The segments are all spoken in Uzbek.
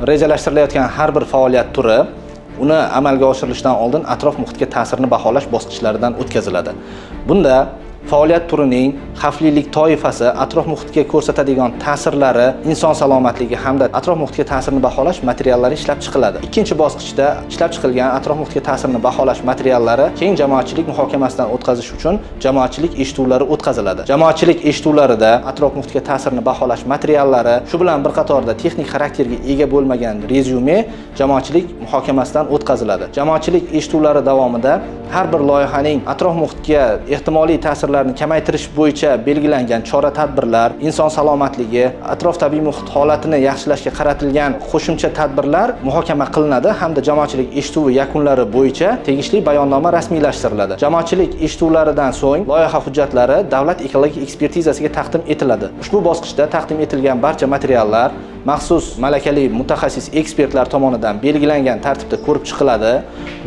Rejalashtirilayotgan har bir faoliyat turi uni amalga oshirilishidan oldin atrof muhitga ta'sirini baholash bosqichlaridan o'tkaziladi. Bunda faoliyat turining xavflilik toifasi, atrof muhitga ko'rsatadigan ta'sirlari, inson salomatligi hamda atrof muhitga ta'sirini baholash materiallari ishlab chiqiladi. Ikkinchi bosqichda ishlab chiqilgan atrof muhitga ta'sirini baholash materiallari keng jamoatchilik muhokamasidan o'tkazish uchun jamoatchilik eshituvlari o'tkaziladi. Jamoatchilik eshituvlarida atrof muhitga ta'sirini baholash materiallari, shu bilan bir qatorda texnik xarakterga ega bo'lmagan rezyume jamoatchilik muhokamasidan o'tkaziladi. Jamoatchilik eshituvlari davomida har bir loyihaning atrof muhitga ehtimoliy ta'sirlarni kamaytirish bo'yicha belgilangan chora-tadbirlar, inson salomatligi, atrof tabiiy muhit holatini yaxshilashga qaratilgan qo'shimcha tadbirlar muhokama qilinadi hamda jamoatchilik eshituvi yakunlari bo'yicha tegishli bayonnoma rasmiylashtiriladi. Jamoatchilik eshituvlaridan so'ng loyiha hujjatlari davlat ekologik ekspertizasiga taqdim etiladi. Ushbu bosqichda taqdim etilgan barcha materiallar maxsus malakali mutaxassis ekspertlar tomonidan belgilangan tartibda ko'rib chiqiladi.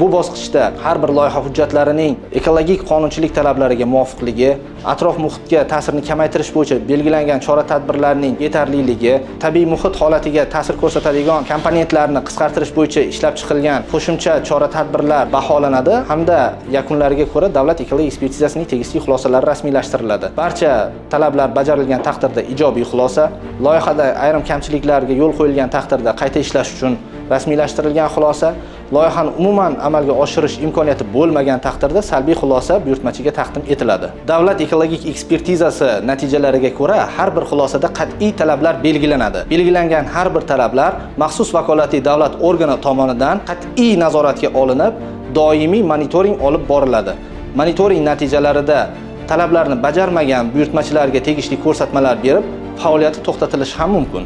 Bu bosqichda har bir loyiha hujjatlarining ekologik qonunchilik talablariga muvofiqligi, atrof muhitga ta'sirni kamaytirish bo'yicha belgilangan chora-tadbirlarning yetarliligi, tabiiy muhit holatiga ta'sir ko'rsatadigan komponentlarni qisqartirish bo'yicha ishlab chiqilgan qo'shimcha chora-tadbirlar baholanadi hamda yakunlariga ko'ra davlat ekologik ekspertizasining tegishli xulosalari rasmiylashtiriladi. Barcha talablar bajarilgan taqdirda ijobiy xulosa, loyihada ayrim kamchiliklarga yo'l qo'yilgan taqdirda qayta ishlash uchun rasmiylashtirilgan xulosa, loyihani umuman amalga oshirish imkoniyati bo'lmagan taqdirda salbiy xulosa buyurtmachiga taqdim etiladi. Davlat ekologik ekspertizasi natijalariga ko'ra har bir xulosada qat'iy talablar belgilanadi. Belgilangan har bir talablar maxsus vakolatli davlat organi tomonidan qat'iy nazoratga olinib, doimiy monitoring olib boriladi. Monitoring natijalarida talablarni bajarmagan buyurtmachilarga tegishli ko'rsatmalar berib, faoliyati to'xtatilishi ham mumkin.